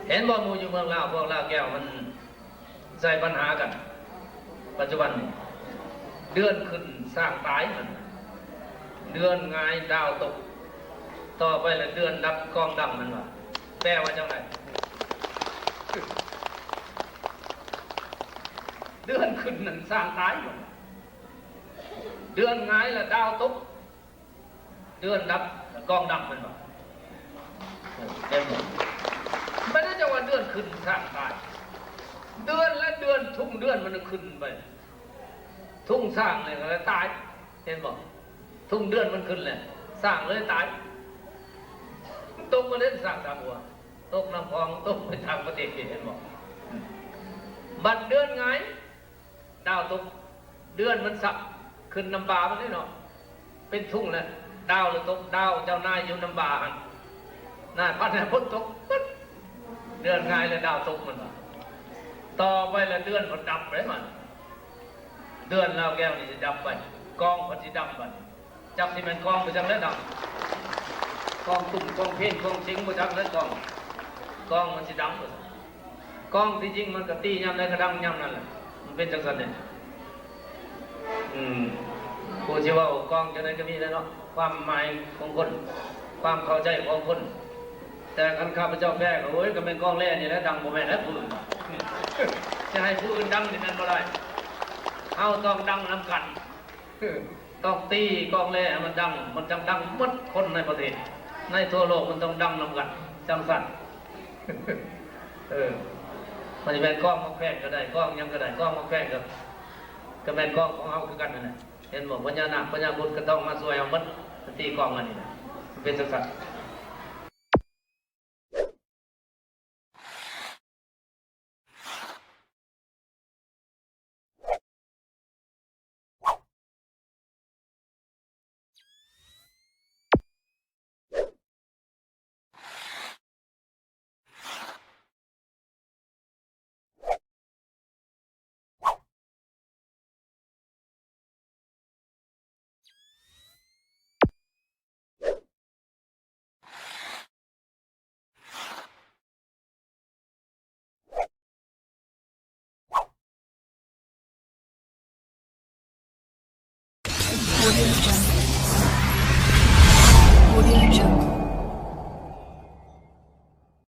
ເຫັນບໍ່ ໝູ່ຢູ່ເມືອງລາວ ພວກລາວແກ້ວມັນໃສ່ບັນຫາກັນ ປັດຈຸບັນນີ້ ເດືອນຂຶ້ນຊ້າງຕາຍ ມັນ ເດືອນຫງາຍດາວຕົກ ຕໍ່ໄປລະເດືອນດັບກອງດັງ ມັນວ່າ ແປວ່າຈັ່ງໃດ? ເດືອນຂຶ້ນນັ້ນຊ້າງຕາຍ ມັນວ່າ ເດືອນຫງາຍລະດາວຕົກ ເດືອນດັບກອງດັງ ແມ່ນບໍ່? ເອີ ແມ່ນບໍ່? ບໍ່ໄດ້ຈັກວ່າເດືອນຂຶ້ນຊ້າງຕາຍ ເດືອນລະເດືອນ ທຸ່ງເດືອນມັນຂຶ້ນໄປ ທຸ່ງຊ້າງນີ້ກໍລະຕາຍ ເຫັນບໍ່? ທຸ່ງເດືອນມັນຂຶ້ນແຫຼະ ຊ້າງເລີຍຕາຍ ຕົກມາເຫຼັ້ນຊ້າງສາມຫົວ ຕົກນ້ຳຂອງ ຕົກໄປຕ່າງປະເທດ ເຫັນບໍ່? ບັດເດືອນຫງາຍ ດາວຕົກ ເດືອນມັນສັກຂຶ້ນນ້ຳບາມັນເດ້ເນາະ ເປັນທຸ່ງແລ້ວ ດາວລະຕົກ ດາວເຈົ້ານາຍຢູ່ນ້ຳບາຫັ້ນ ນາຍພັນໃຫ້ຝົນຕົກປຶດ ເດືອນຫງາຍແລ້ວດາວຕົກ ມັນວ່າ ຕໍ່ໄປລະເດືອນພັດດັບເດ້ມັນ ເດືອນລາວແກ້ວນີ້ຊິດັບໄປ ກອງພັດຊິດັງບັດ ຈັກຊິແມ່ນກອງໄປຈັ່ງໃດດັງ ກອງຕຸ້ມ ກອງເພນ ກອງສິງ ບໍ່ຈັກແລ້ວກອງ ກອງມັນຊິດັງ ກອງທີ່ຈິງມັນກໍຕີຍາມໃດກໍດັງຍາມນັ້ນແຫຼະ ມັນເປັນຈັ່ງຊັ້ນເດ້ ອືມ ຜູ້ທີ່ເວົ້າກອງຈັ່ງໃດກໍມີແຫຼະເນາະ ຄວາມໝາຍຂອງຄົນ ຄວາມເຂົ້າໃຈຂອງຄົນ ແຕ່ຄັນຂ້າພະເຈົ້າແປກໍ ໂອ້ຍ ກໍແມ່ນກອງແລນີ້ແຫຼະດັງ ບໍ່ແມ່ນແລ້ວຜູ້ອື່ນ ຈະໃຫ້ຜູ້ອື່ນດັງນີ້ແມ່ນບໍ່ໄດ້ ເຮົາຕ້ອງດັງນຳກັນ ຕ້ອງຕີກອງແລໃຫ້ມັນດັງ ມັນຈັ່ງດັງໝົດຄົນໃນປະເທດ ໃນທົ່ວໂລກມັນຕ້ອງດັງນຳກັນ ຈັ່ງຊັ້ນ ເອີ ມັນຊິແມ່ນກອງໝາກແພງກໍໄດ້ ກອງຫຍັງກໍໄດ້ ກອງໝາກແພງກໍ ກໍແມ່ນກອງຂອງເຮົາຄືກັນນັ້ນແຫຼະ ເຫັນບໍ່? ພະຍານາກພະຍາບຸດກໍຕ້ອງມາຊ່ວຍເຮົາໝົດ ຕີກອງອັນນີ້ນະ ມັນເປັນຈັ່ງຊັ້ນ.